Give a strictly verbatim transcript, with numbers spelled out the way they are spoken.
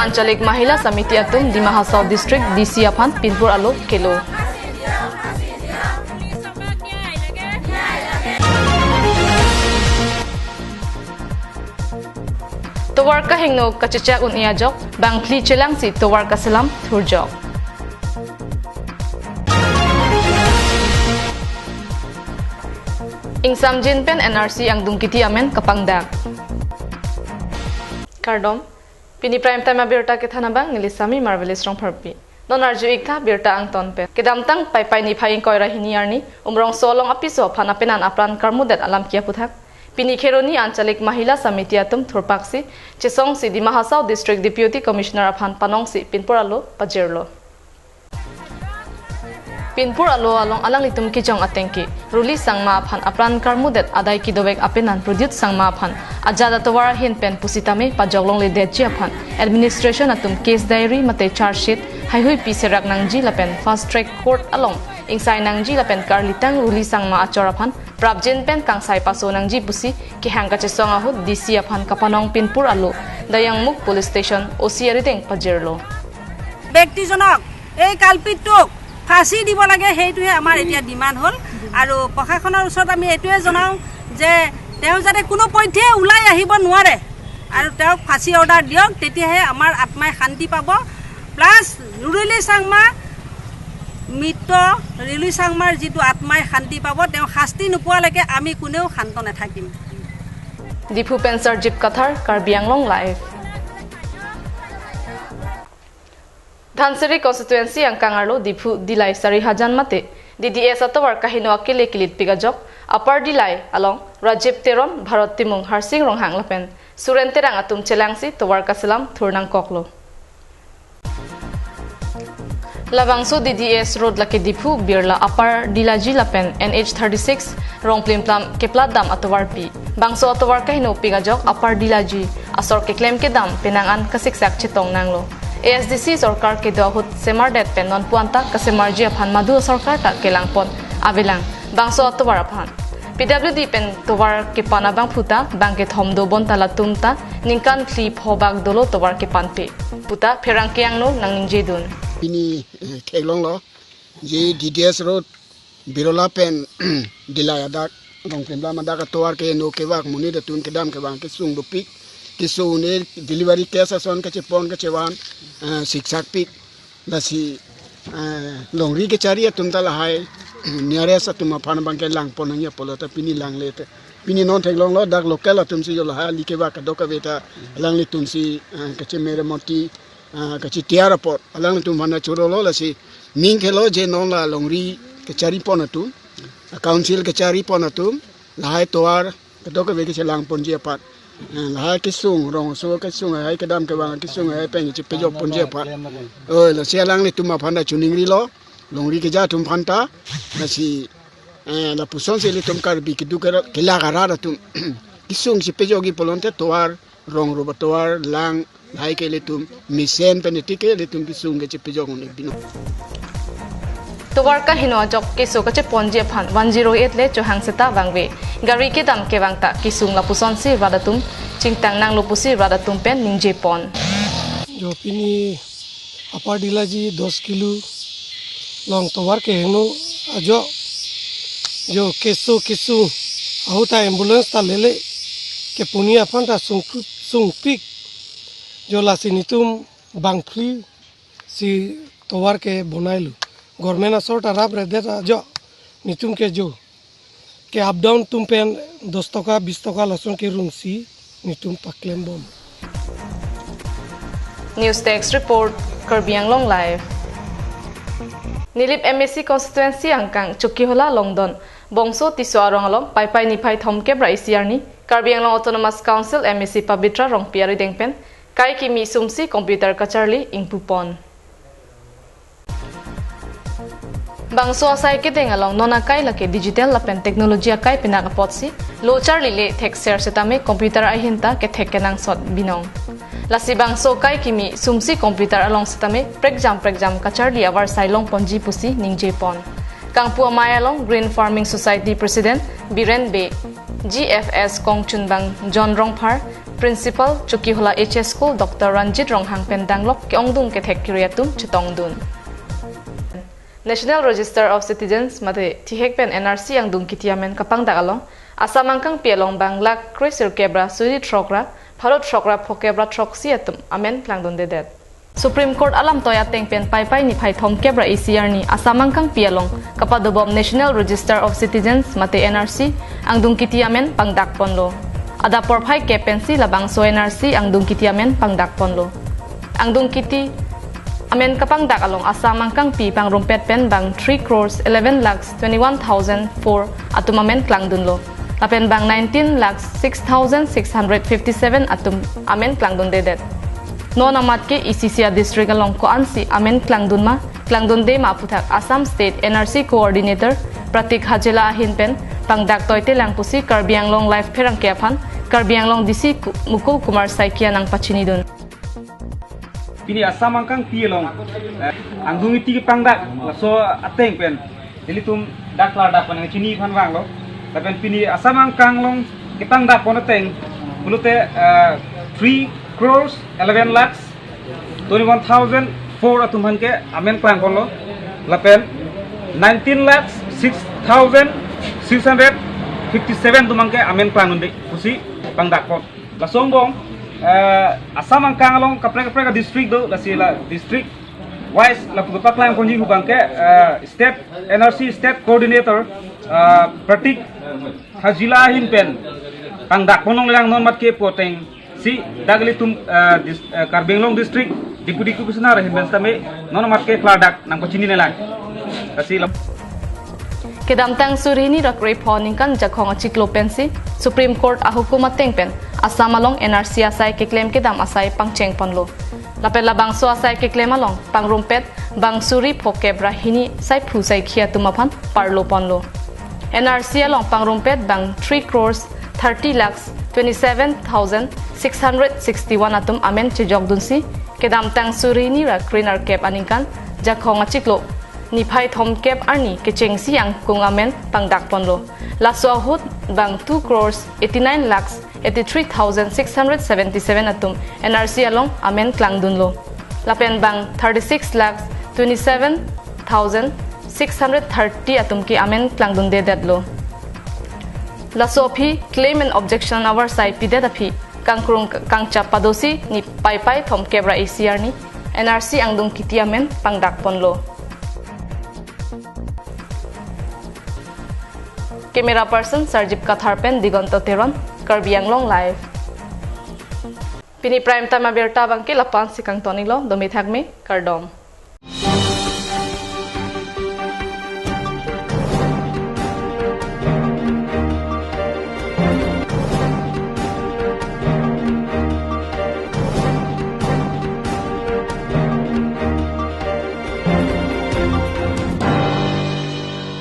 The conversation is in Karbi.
Anchalik Mahila Samiti atum Dima Hasao District D C aphan pinpur alo kelo. Tovar kahingno kachechak un-e ajok, bangphli chelangsi tovar kaselam thurjok. Ingsamjin pen N R C angdung kiti amen kapangdak. Kardom. Pini prime time abirta kethan abang neli Sami Marvelous Rongpharpi. Non arju-ik tha birta angton pen. Kedamtang Paipai niphai ingkoi ra hini arni Umrongso along apiso aphan apenan apran karmudet alam kiaputhak. Pini Kheroni Anchalik Mahila Samiti atum thurpaksi chesongsi Dima Hasao District Deputy Commissioner aphan panongsi pinpur alo pajirlo. Pinpur alo along alanglitum kejong atengke, Ruli Sangma aphan apran karmudet adai kidovek apenan Prodyut Sangma aphan ajat atovar ahin pen pusitame pajok longledetji aphan administration atum case diary mate charge sheet haihui pi serak nangji lapen fast track court along ingsai nangji lapen karlitang Ruli Sangma achor aphan prapjin pen kangsai paso nangji pusi kehang kachesong ahut D C aphan kapanong pinpur alo Dayangmukh Police Station O C arideng pajirlo. ব্যক্তিজনক, এই কালপিতটোক ফাঁচী দিব লাগে, সেইটোহে আমাৰ এতিয়া ডিমাণ্ড হ'ল। আৰু প্ৰশাসনৰ ওচৰত আমি এইটোৱে জনাওঁ যে তেওঁ যাতে কোনো পধ্যে ওলাই আহিব নোৱাৰে আৰু তেওঁক ফাঁচী অৰ্ডাৰ দিয়ক, তেতিয়াহে আমাৰ আত্মাই শান্তি পাব। প্লাছ ৰুলি চাংমা, মৃত ৰুলি চাংমাৰ যিটো আত্মাই শান্তি পাব, তেওঁ শাস্তি নোপোৱালৈকে আমি কোনেও শান্ত নাথাকিম। Diphu pen Sarjip Kathar, Karbi Anglong Live. Dhansiri constituency angkang arlo Diphu Dillai Sarihajan mate D D S atovar kahingno akele kilitpik ajok Upper Dillai along Rajib Teron, Bharat Timung, Harsing Ronghang lapen Suren Terang atum chelangsi tovar kaselam thurnangkoklo. Labangso D D S road lake Diphu Birla Upper Dillaji lapen N H thirty-six Rongplimplam keplat dam atovarpi. Bangso atovar kahingnopik ajok Upper Dillaji asor keklem kedam penang an kasiksak chetong nanglo. A S D C sorkar kedo ahut semardet pen nonpu anta kasemarji aphan madu sorkar ta kelangpon avelang bangso atovar aphan. P W D pen tovar kepan abangphu ta bang kethom dobon ta latum ta ningkan phli pho bak dolo tovar kepanpe puta pherangke angno nangningjedun. Pini, eh, theklonglo je D D S road Birla pen Dillai adak, Rongplimplam adak atovar kehingno kevak monit atum kedam kevang kesung dopik, kesung ne delivery case ason kachepon kachevan, eh, siksakpik. Lasi, eh, longri kechari atum ta lahai nearest atum aphan bang kelangpon nangji apotlo ta pini langle te. Pini non theklonglo dak local atumsi jo lahai ali kevak kadokave ta alanglitumsi, eh, kachemeramoti, ah, kachitiar apot alanglitum aphan chorolo. Lasi ning khelo je non la longri kecharipon atum, ah, council kecharipon atum, lahai tovar kadokave kechelangponji apot, ah, lahai kesung, rongso kesung, hai kedam kevang kesung hai pen chepejokponji apot. Oi, lasi alanglitum aphan ta choningrilo, longri keja atum aphan ta, lasi, eh, lapusonsi ilitum Karbi keduk kera-, kelak arat atum kesung chepejokji pulote tovar, rong ruba tovar, lang, lahai ke ilitum mesen pen iti ke ilitum kesung kechepejok un-e binong. Tovar kahingno ajok keso kacheponji aphan one zero eight le chohang seta vangve. Gari kedam kevang ta kesung lapusonsi rat atum chingtang nanglo pusi rat atum pen ningjepon. Jo pini Upper Dillaji dos kilo along tovar kehingno ajok jo keso kesung ahut ta ambulance ta lele kepuni aphan ta sungkup sungpik jo lasi netum bangphli si tovar ke bonailo. Government asor ta rapre det ajok netum ke jo ke up down atum pen dos toka bis toka lason kerungsi netum paklembom. News Desk Report, Karbi Anglong Live. Nilip M A C constituency angkang Chokihola Longdon, Bongso Tisso arong along Paipai niphai thomkep ra isi arni Karbi Anglong Autonomous Council M A C Pabitra Rongpi arideng pen kai kimi sumsi computer kacharli ingpupon. Bangso asai kedeng along non akai lake digital lapen technology akai pinak apotsi lo charlile thekser setame computer ahin ta kethek kenangsot binong. Lasi bangso kai kimi sumsi computer along setame prekjam prekjam kacharli avarsai longponji pusi ningjepon. Kangpu amei along Green Farming Society President Biren Bey, G F S kongchunbang John Rongphar, Principal Chokihola H S School Doctor Ranjit Ronghang pen danglok ke-ongdung kethek kiri atum chetongdun. National Register of Citizens mate thihek pen N R C angdung kiti amen kapangdak along Assam angkangpi along bang lakh kre sirkep ra suri throk ra pharo throk ra phokep ra throksi atum amen klangdundedet. Supreme Court alamtoi ateng pen Paipai niphai thomkep ra isi arni Assam angkangpi along kapadobom National Register of Citizens mate N R C angdung kiti amen pangdakponlo. Adap porphai kep pensi labangso N R C angdung kiti amen pangdakponlo. Angdung kiti amen kapangdak along Assam angkangpi pangrumpet pen bang three crores eleven lakhs twenty-one thousand four atum amen klangdunlo. Lapen bang nineteen lakhs six thousand six hundred fifty-seven atum amen klangdundedet. Non amat ke isi isi a-district along ko-ansi amen klangdun ma, klangdunde ma aphuthak Assam State N R C Coordinator Pratik Hajela ahin pen pangdak toite lang pusi Karbi Anglong Live pherangke aphan Karbi Anglong D C Ku-, Mukul Kumar Saikia nangpachinidun. Pini Assam angkangpi along, eh, angdung kiti kepangdak, laso ateng pen ilitum dak klardak pen chini aphan vanglo. Lapen pini Assam angkang along kepangdakpon ateng pulote, eh, three crores eleven lakhs twenty-one thousand four atum aphan ke amen klangponlo. Lapen nineteen lakhs six thousand six hundred fifty-seven atum aphan ke amen klangdunde pusi pangdakpon. Laso angbong, eh, Assam angkang along kaprek kaprek a-district do, lasi la district wise lapu kepaklangponji pu abang ke, eh, State N R C State Coordinator, eh, Pratik Hajela ahin pen pangdakponlonglelang non amat ke pu atengsi dak ilitum, eh, dis-, eh, Karbi Anglong District Deputy Commissioner ahin pen sitame non amat ke klardak nangpachininelang. Lasi lap- Kedamtang suri hini ra krepho aningkan Jakhong achiklo pensi Supreme Court ahukum ateng pen Assam along N R C asai keklem kedam asai pangchengponlo. Lapen labangso asai keklem along pangrumpet bang suri phokep ra hini sai phru sai khi atum aphan parloponlo. N R C along pangrumpet bang three crores thirty lakhs twenty-seven thousand six hundred sixty-one atum amen chejokdunsi kedamtang suri hini ra krenerkep aningkan Jakhong achiklo niphai thomkep arni kechengsi angkung amen pangdakponlo. Laso ahut bang two crores eighty-nine lakhs eighty-three thousand six hundred seventy-seven atum N R C along amen klangdunlo. Lapen bang thirty-six lakhs twenty-seven thousand six hundred thirty atum ke amen klangdundedetlo. Laso aphi claim and objection avarsai pidet aphi kangkrung kangchap padosi ni Paipai thomkep ra isi arni N R C angdung kiti amen pangdakponlo. Camera person Sarjip Kathar pen Digonto Teron, Karbi Anglong Live. Pini prime time abirta abangke lapu-ansi kangtonilo, domi thakme, kardom.